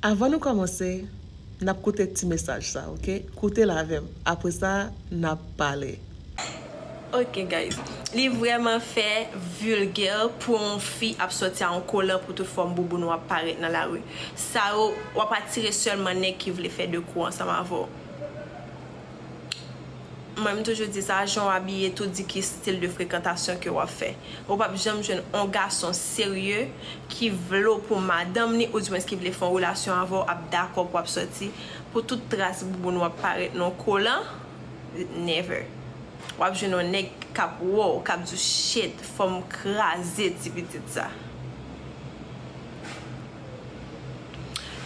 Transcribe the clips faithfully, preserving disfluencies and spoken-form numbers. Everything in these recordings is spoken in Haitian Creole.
Avan nou kòmanse, n ap koute ti mesaj sa, oke? Koute l avè m. Apre sa, n ap pale. Ok, guys. Li vrèman fè vilgè pou yon fi ap sòti a yon kolan pou tout fòm bouboun w ap parèt nan lari. Sa yo, w ap atire sèlman nèg ki vle fè de kou ansanm avè w. Mwen, m toujou di sa, jan w abiye tou di ki stil de frekantasyon ke w ap fè. Ou p ap janm jwenn yon gason serye ki vle w pou madanm ni, oudimwens ki vle fè yon relasyon avè w, ap dakò pou w ap sòti pou tout tras bouboun w ap parèt nan yon kolan. Never. W ap jwenn yon nèg k ap wè w, k ap di w, shit, fò m kraze ti pitit sa.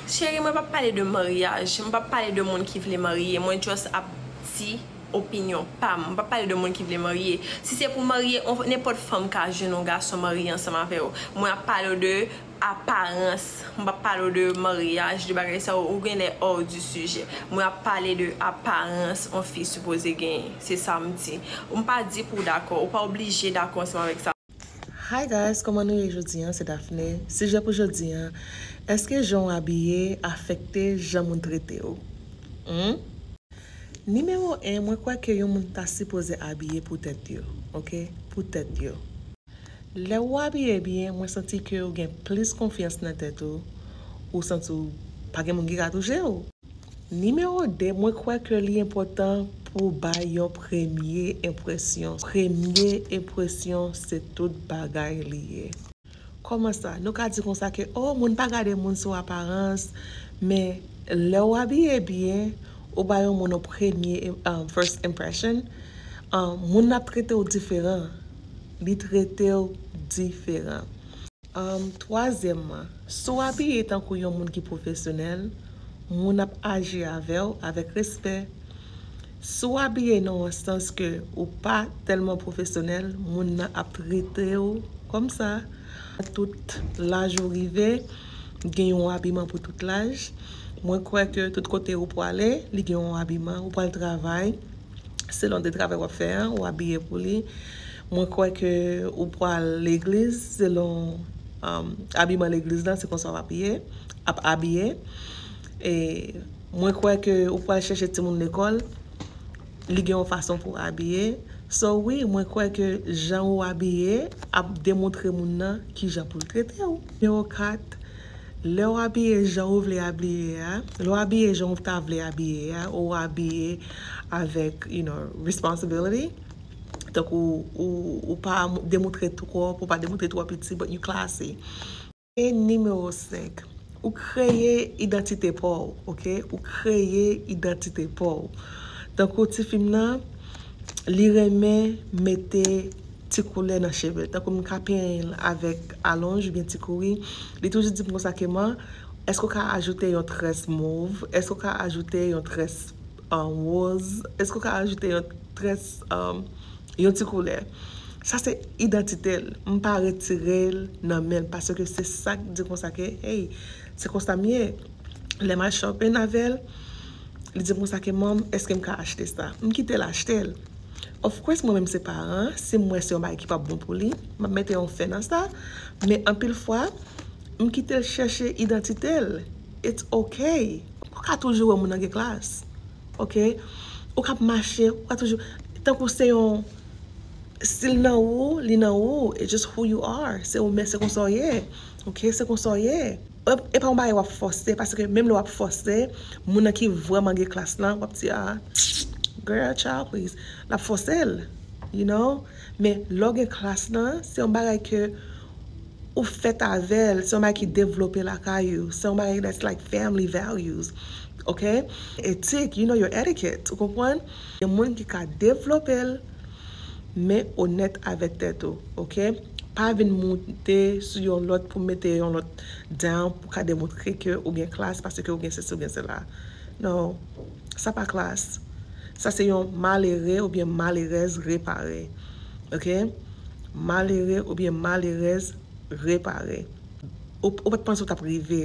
Cheri, mwen p ap pale de maryaj, mwen p ap pale de moun ki vle marye, mwen just ap di opinyon pa m. Mwen p ap pale de moun ki vle marye. Si se pou marye, nenpòt fanm ka jwenn yon gason marye ansanm avè w. Mwen ap pale w de aparans. Mwen p ap pale w de maryaj, de bagay sa yo, ou genlè hors du sujet. Mwen ap pale de aparans yon fi sipoze genyen. Se sa m di. M pa di pou w dakò, ou pa oblije dakò ansanm avèk sa. Hi guys, kòman nou ye jodi an? Se Daphné. Sijè pou jodi an, èske jan w abiye afekte jan moun trete w? Hmm? Nimewo en, mwen kwè ke yon moun ta sipoze abiye pou tèt yo, oke? Pou tèt yo. Lè w abiye byen, mwen santi ke w gen plis konfyans nan tèt ou, ou santi w pa gen moun ki ka touche w. Nimewo de, mwen kwè ke li enpòtan pou w bay yon premye enpresyon. Premye enpresyon se tout bagay li ye. Kòman sa? Nou ka di konsa ke, oh, moun pa gade moun sou aparans, men lè w abiye byen, ou bay yon moun yon premye, um, first impression, um, moun nan ap trete w diferan. Li trete w diferan. Um, twazyèmman, si w abiye tankou yon moun ki pwofesyonèl, moun ap aji avè w avèk respè. Si w abiye nan yon sans ke ou pa tèlman pwofesyonèl, moun nan ap trete w kòm sa. Tout laj ou rive, gen yon abiman pou tout laj. Mwen kwè ke tout kote ou pwale, li gen yon abiman, ou pral travay, selon de travay w ap fè an, ou abiye pou li. Mwen kwè ke ou pral legliz, selon, um, abiman legliz lan, se konsa w ap ye, ap abiye. E mwen kwè ke ou pral chèche timoun lekòl, li gen yon fason pou abiye. So wi, mwen kwè ke jan ou abiye ap demontre moun nan kijan pou l trete w. Nimewo kat, lè w abiye jan ou vle abiye a, lè w abiye jan ou ta vle abiye a, ou abiye avèk, you know, responsibility. Tankou ou, ou pa demontre twòp, ou pa demontre twò piti, but you classy. E nimewo senk, ou kreye idantite pa w, oke? Ou kreye idantite pa w. Tankou tifi m nan, li renmen mete ti koulè nan cheve l. Tankou m ka penyen l avèk alonj oubyen ti kouri, li toujou di m konsa ke, man, èske w ka ajoute yon très mauve? Èske w ka ajoute yon très, um, woz? Èske w ka ajoute yon très, um, yon ti koulè? Sa se idantite l. M pa retire l nan men l paske se sa k di konsa ke, hey, se konsa m ye. Lè m al shopping avè l, li di m konsa ke, mom, èske m ka achte sa? M kite l achte l. Of course, mwen menm se paran, si m wè se yon bagay ki p ap bon pou li, m ap mete yon fen nan sa. Men anpil fwa, m kite l chèche idantite l. It's okay. Ou ka toujou wè moun nan gen klas. Oke? Ou ka ap mache, ou ka toujou, tankou se yon, si l nan ou, li nan ou. It's just who you are. Se ou menm, se konsa w ye. Oke? Se konsa w ye. E, e pa yon bagay w ap fòse, paske menm lè w ap fòse, moun nan ki vrèman gen klas lan, w ap di, ah, girl, child, please. L ap fòse l, you know? Men lè w gen klas lan, se yon bagay ke ou fèt avè l, se yon bagay ki devlope lakay ou, se yon bagay that's like family values, oke? Etik, you know your etiquette, ou konprann? Gen moun ki ka devlope l, men onèt avèk tèt ou, oke? Pa vin moute sou yon lòt pou mete yon lòt down, pou ka demontre ke ou gen klas, paske ou gen sesi, ou gen sela. Non, sa pa klas. Sa se yon malere oubyen malerèz repare. Oke? Malere oubyen malerèz repare. Ou, ou pa t panse w t ap rive.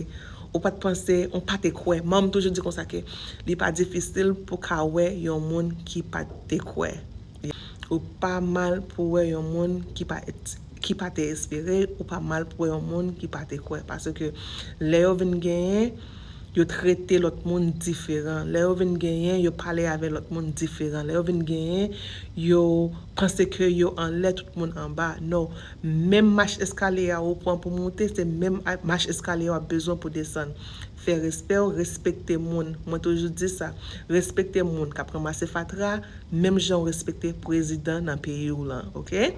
Ou pa t panse, ou pa te kwè. Manman m toujou di konsa ke li pa difisil pou ka wè yon moun ki pa te kwè. Ou pa mal pou wè yon moun ki pa, ki pa te espere, ou pa mal pou wè yon moun ki pa te kwè. Paske lè yo vin genyen, yo trete lòt moun diferan. Lè yo vin genyen, yo pale avè lòt moun diferan. Lè yo vin genyen, yo panse ke yo anlè, tout moun anba. Non, menm mach eskalye a ou pran pou moute, se menm mach eskalye a w ap bezwen pou desann. Fè respè w, respekte moun. Mwen toujou di sa. Respekte moun k ap ranmase fatra, menm jan w respekte prezidan nan peyi w lan, oke?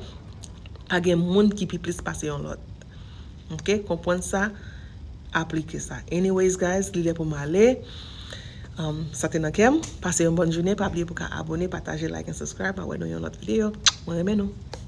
Pa gen moun ki pi plis pase yon lòt. Oke? Konprann sa, aplike sa. Anyways, guys, li lè pou m ale. Um, sa te nan kè m. Pase yon bòn jounen. Pa bliye pou ka abone, pataje, like and subscribe. Mwen wè nou yon lòt videyo. Mwen renmen nou.